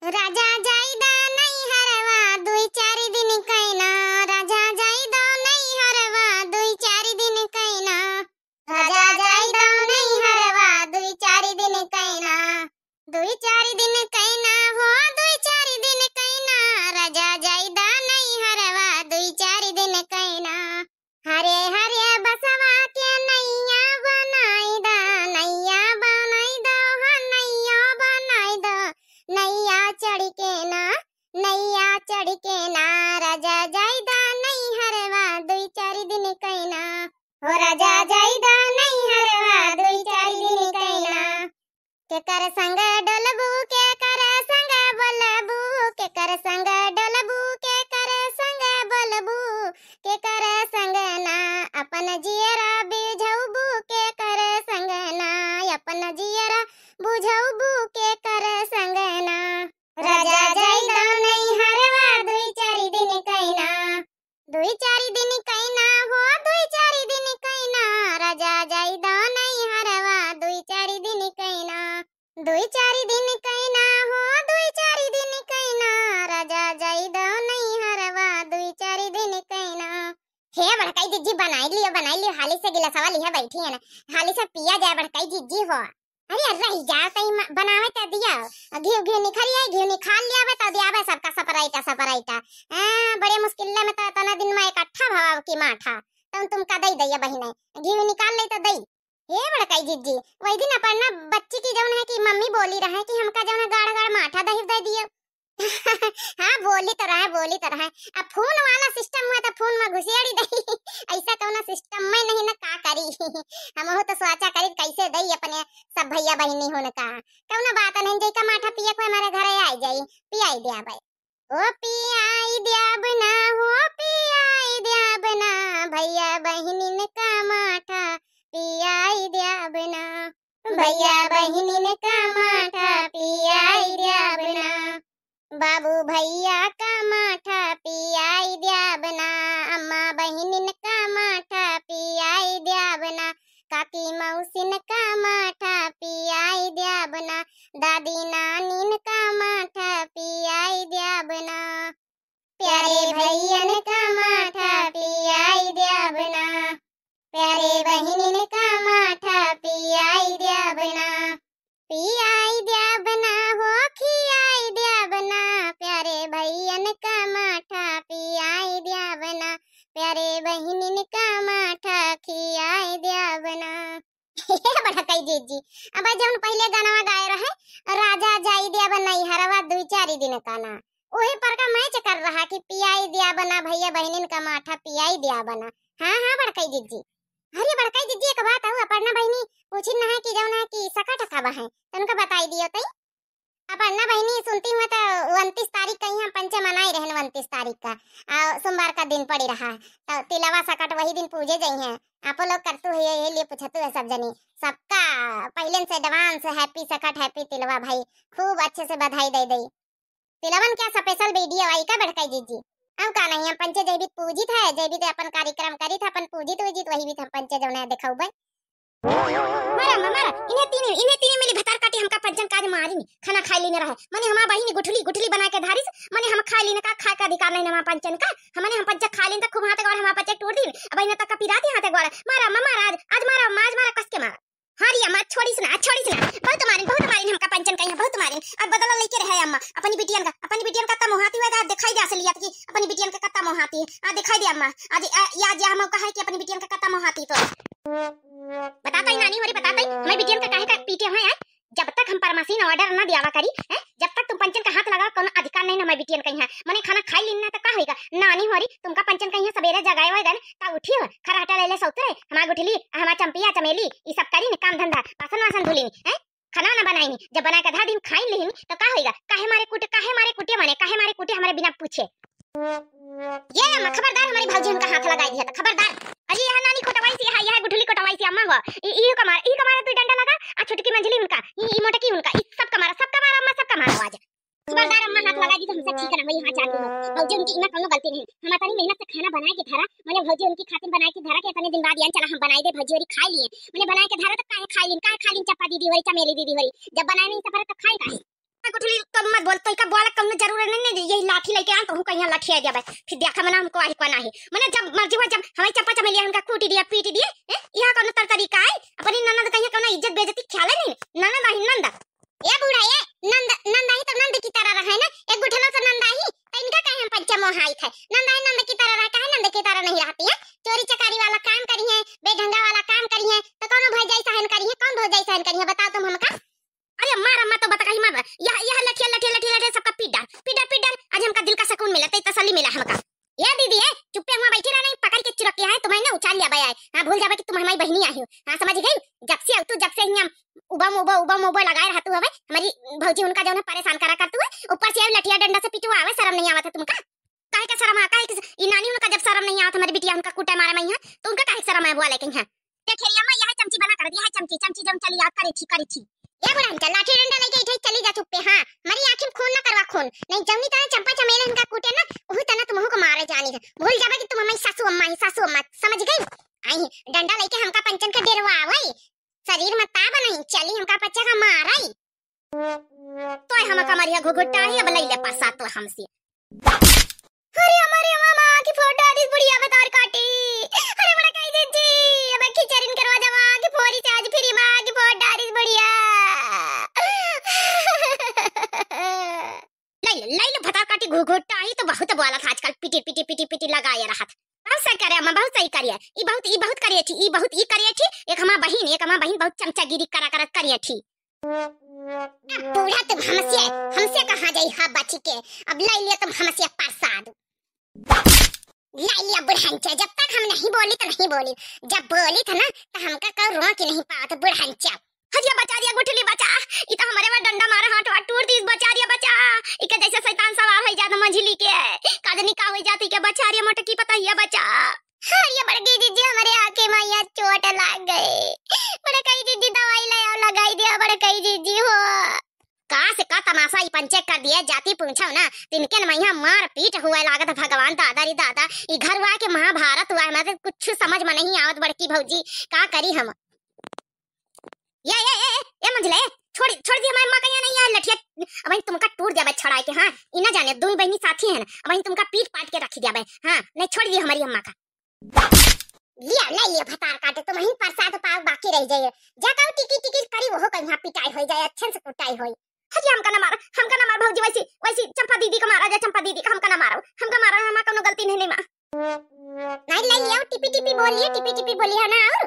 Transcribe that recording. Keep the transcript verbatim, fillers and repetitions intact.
राजा जाइदा नैहरवा दुई चारि दिन कैना, राजा जाइदा नैहरवा दुई चारि दिन कैना, राजा जाइदा नैहरवा दुई चारि दिन कैना, दुई चारि दिन कैना हो, दुई चारि दिन कैना, राजा जाइदा नैहरवा दुई चारि दिन कैना। हरे हरे बसवा के नैया बनाइदा, नैया बनाइदा हो, नैया बनाइदा, नैया चढ़ि के ना, नैया चढ़ि के ना, राजा जाइदा नैहरवा दुई चारि दिन कैना, हो राजा जाइदा नैहरवा दुई चारि दिन कैना। केकर संग डोलबू, केकर संग बोलबू, केकर संग डोलबू, केकर संग बोलबू, केकर संग ना, अपन जियरा बुझौबू, केकर संग ना, अपन जियरा बुझौबू, केकर संग ना। राजा जाइदा नैहरवा दुई चारि दिन कैना, दुई चारि दिन कैना हो, दुई चारि दिन कैना, राजा जाइदा नैहरवा दुई चारि दिन कैना, दुई चारि दिन कैना हो, दुई चारि दिन कैना, राजा जाइदा नैहरवा दुई चारि दिन कैना। हे बड़काई जिज्जी, बनाई लियो, बनाई लियो, हाली से गिलासवा लिहे बैठी है ना, हाली से पिया जाए बड़काई जिज्जी हो। अरे रहि जा, तई म-, बनावे त दिया, घिउ घिउ निखरि आई, घिउ निखाल लियावे त दियावे सबका सपराइटा सपराइटा। हाँ, बड़े मुस्किल में तो इतना दिन में इकट्ठा भवा की माठा, तब तुमका दई दैया बहिने, घिउ निकाल ले तो दई। हे बड़काई जिज्जी, वही दिन अपना बच्ची की जौन है कि मम्मी बोली रहे कि हमका जौन है गाढ़ गाढ़ माठा दही दे दियो। हाँ, बोली तो रहे, बोली तो रहे। अब फोन वाला सिस्टम हुआ तो फोन में घुसेड़ी दही। ऐसा कौनो सिस्टम में नहीं ना का करी। हमहू तो सोचा करी कैसे दई अपने सब भैया बहिनी होन का। कौनो बात नहीं, जैका माठा पिए को हमारे घरे आ जाई, पियाई द्याबे। ओ पियाई द्याब ना, हो पियाई द्याब ना, भैया बहिनिन का माठा पियाई द्याब ना, भैया बहिनिन का माठा पियाई द्याब ना, बाबू भैया का माठा पियाई द्याब ना, अम्मा बहिनिन का माठा पियाई द्याब ना, काकी मौसिन का माठा पियाई द्याब ना, दादी नानिन का माठा पियाई द्याब ना, प्यारे भैयन का माठा पियाई द्याब ना, प्यारे बहिनिन का माठा पियाई द्याब ना, पियाई द्याब ना हो खियाई द्याब ना, प्यारे भैयन का माठा पियाई द्याब ना, प्यारे बहिनिन का माठा खियाई द्याब ना। हे बड़कई जिज्जी, अब जौन पहिले गनवा गाए रहे, राजा जाई द्याब नैहरवा दुई चारि दिन का ना, ओही पर का मैच कर रहा कि पियाई द्याब ना भैया बहिनिन का माठा पियाई द्याब ना। हाँ, हाँ, बड़कई जिज्जी। अरे बड़कई जिज्जी, एक बात हऊ, अपर्णा बहिनी पूछिन न है कि जौन है कि सकट कब है, तनका बताई दियो तई। अपर्णा बहिनी सुनती हुए तो उनतीस तारीख का यहाँ पंचे मनाई रहन, उनतीस तारीख का, आ, सोमवार का दिन पड़ी रहा, तो तिलवा सकट वही दिन पूजे जइहैं। आपो लोग करतू है, यही लिए पूछतू है सब जनी। सबका पहिले से advance happy सकट, happy तिलवा भाई, खूब अच्छे से बधाई दे दई। तिलवन क्या special video आई का बड़कई जिज्जी? हम का नहीं, हम पंचे जैबित पूजित है, जैबित अपन कार्यक्रम करित है, अपन पूजित उजित वही बीत हम पंचे जौन है दिखौबे। मारा अम्मा, मारा, इन्हें तीन, इन्हें तीन मिली भतार काटी हमका पंचन काज मारिन, खाना खाई लेने रहे। मने हमार बहिनी गुठली, गुठली बना के धारिस, मने हम खाई लेने का, खाए का अधिकार नहीं हमार पंचन का। हमने हम पंचे खाई लेन त खूब हाथे गोड़ हमार पंचे टूट दिन। अब इन्हें तक का पिराती हाथे गोड़। मारा अम्मा, मारा आज, आज मारा अम्मा, आज मारा कस के मारा। हाँ रे अम्मा, छोड़िस ना, छोड़िस ना। बहुत मारिन, बहुत मारिन हमका पंचन कहिया, बहुत मारिन। अब बदला लेके रहे अम्मा, अपनी बिटियन का, अपनी बिटियन का कत्ता मोहाती हुआ था, दिखाई दे असलियत की, अपनी बिटियन का कत्ता मोहाती है। आ दिखाई दे अम्मा, आज, आ, या, या हम कहा है कि अपनी बिटियन का कत्ता मोहाती तो। बताता ही नानी होरी, बताता ही, हमारी बिटियन का काहे का पीटे हुए हैं? जब तक हम परमासीन order ना दियावा करी, हैं? जब तक तुम पंचन का हाथ लगावा, कौनो अधिकार नहीं ना हमारी बिटियन कहिया। मने खाना खाई लीन ना तो का होइगा? नानी होरी, तुमका पंचन कहिया सबेरे जगाए हुए गन, ता उठी हो, खरहटा ले ले सौतरे, हमार गुठली, हमार चंपिया, चमेली, ई सब करी न काम धंधा, बासन वासन धुली न, हैं? खाना ना बनाई न, जब बना के धर दिन खाई लीन, तो का होइगा? काहे मारे कुटे, काहे मारे कुटे मने, काहे मारे कुटे हमारे बिना पूछे? ये अम्मा, खबरदार हमारी भौजी हमका हाथ लगाई दिया था, खबरदार। अरे यह नानी कोटवाई सी, यह, यह गुठली कोटवाई सी अम्मा हो। ई, ई कमार, ई कमार तू डंडा लगा, आ छुटकी मंजली उनका, ई, ई मोटकी उनका, ई सब कमार, सब कमार अम्मा, सब कमार आज। खबरदार अम्मा हाथ लगाई दी तो हमसे ठीक ना होई, यहाँ जाती हो। भौजी उनकी इमा कौनो गलती नहीं। हम इतनी मेहनत से खाना बनाए के धरा, मने भौजी उनकी खातिर बनाए के धरा के इतने दिन बाद यान चला हम बनाए दे भौजी होरी खाई लिए। मने बनाए के धरा तो काहे खाई लीन, काहे खाई लीन चप्पा दीदी होरी, चमेली दीदी होरी। जब बनाए नहीं सफर तो खाए काहे? गुठली तो मत बोल, तोहिका बोला कौनो जरूरत नहीं, नहीं, यही लाठी लेके आन, तोहू कहिया लठिया देबे, फिर देखा मना हमको आही को नाही। मने जब मर्जी हुआ, जब हमारी चप्पा चमेलिया हमका कूटी दिया, पीटी दिए, हैं? यहाँ कौनो तर तरीका है? अपनी ननद कहिया कौनो इज्जत बेइज्जती ख्याल है नहीं? ननद आही नंद। ए बूढ़ा, ए नंद, नंद आही तो नंद की तरह रहे ना, एक गुठला से नंद आही, तो इनका कहे हम पंचमो हाई थे, नंद आही नंद की तरह रहे, काहे नंद की तरह नहीं रहती है? चोरी चकारी वाला काम करी है, बेढंगा वाला काम करी है, तो कौनो भौजाई सहन करी है, कौन भौजाई सहन करी है, बताओ तुम हमका। अरे मार अम्मा, तो बतकही मार, यह, यह लठिया, लठिया, लठिया, लठिया सबका पीट डाल, पीट डाल, पीट डाल। आज हमका दिल का सुकून मिला, तई तसल्ली मिला हमका। ए दीदी, ए, चुप्पे हुआ बैठी रहा, नहीं पकड़ के चुरक के आए, तुम्हें ना उछाल लिया बे आए। हाँ, भूल जाबे कि तुम हमारी बहिनी आही हो। हाँ, समझ गई? जब से तू, जब से हियाँ उबम उबो, उबम उबो लगाए रहतू हवे, हमारी भौजी उनका जौन है परेशान करा करतू है, ऊपर से आए लठिया डंडा से पिटवावे, शर्म नहीं आवत है तुमका? काहे के शर्म है? काहे के स-, ई नानी उनका जब शर्म नहीं आवत, हमारी बिटिया उनका कूटे मारे में है, तो उनका काहे के शर्म है बोले के यहाँ? देख रे अम्मा, यह चमची बना कर दिया है, चमची, चमची जौन चली याद करी थी, करी थी। ए बुढ़न, चल लाठी डंडा लेके इठे चली जा चुप्पे, हाँ। हमारी आँखी में खून ना करवा खून, नहीं जौनी तरह चंपा चमेली इनका कूटे ना, वही तरह तुमहू को मारे जानी है। भूल जाबे कि तुम हमारी सासू अम्मा ही, सासू अम्मा, समझ गई? आई डंडा लेके हमका पंचन के डेरवा आवई, शरीर में ताब नहीं, चली हमका पच्चा का मारई। तोय हमका मरिया घुघुटा ही, अब लई ले परसाद तो हमसे। अरे हमारे अम्मा, माँ की फोड़ डारिस बुढ़िया भतार काटी। अरे बड़ा कही दीदी, अब खिचड़िन करवा जा, माँ की फोड़ी से आज फिरी, माँ की फोड़ डारिस बुढ़िया। लई ले, लई ले भतार काटी घुघुटा ही तो बहुत बोला था आजकल, पिटी, पिटी, पिटी, पिटी लगाए रहत। बहुत सही करे अम्मा, बहुत सही करिए। ई बहुत, ई बहुत करिए थी, ई बहुत, ई करिए थी। एक हमार बहिन, एक हमार बहिन बहुत चमचागिरी करा करत करिए थी। अब बूढ़ा तुम हमसे, हमसे कहाँ जाई हा बची के। अब लई लिया तुम हमसे परसाद। लई लिया बुढ़ंचा, जब तक हम नहीं बोली तो नहीं बोली, जब बोली था ना तो हमका कौ रोक ही नहीं पावत बुढ़ंचा। हरिया बचा दिया गुठली बचा, ई तो हमारे में डंडा मारा हाथ वाथ टूर दीस, बचा दिया बचा। इके जैसे शैतान सवार होई जात मंझली के, काजनी का होई जात इके बचा रिया मोटकी पतहिया बचा। अरे बड़की जीजी, हमरे आँखे में यहाँ चोट लाग गए। बड़कई जीजी दवाई ले आओ, लगाई दिया बड़कई जीजी हो। का से का तमाशा ई पंचे कर दिए, जाति पूछो ना, तिनके न मैया मार पीट हुए लागत, भगवान दादा रे दादा, ई घर हुआ के महाभारत हुआ है, हमें तो कुछ समझ में नहीं आवत बड़की भौजी, का करी हम? ए, ए, ए, ए, ए मंझले, ए, छोड़, छोड़ दी हमारे अम्मा का यहाँ नहीं है लठिया। अब तुमका टूर दिया बे छड़ाए के, हाँ, ई ना जाने, दोई बहिनी साथी है ना, अब तुमका पीट पाट के रखी दिया बे, हाँ, नहीं छोड़ दी हमारी अम्मा का। लिया, ले लिया भतार काटे, तुम ही परसाद पाव बाकी रह जाए। जा कहू टिकी टिकी करी, वहो कहीं यहाँ पिटाई होई जाए, अच्छे से कुटाई होई। हजी हमका ना मारो, हमका ना मारो भौजी, वैसी, वैसी चंपा दीदी का मारा जा, चंपा दीदी का हमका ना मारो, हमका मारो, हमार कौनो गलती नहीं, नहीं माँ। नहीं ले लिया, टिपी टिपी बोलिए, टिपी टिपी बोलिए ना और।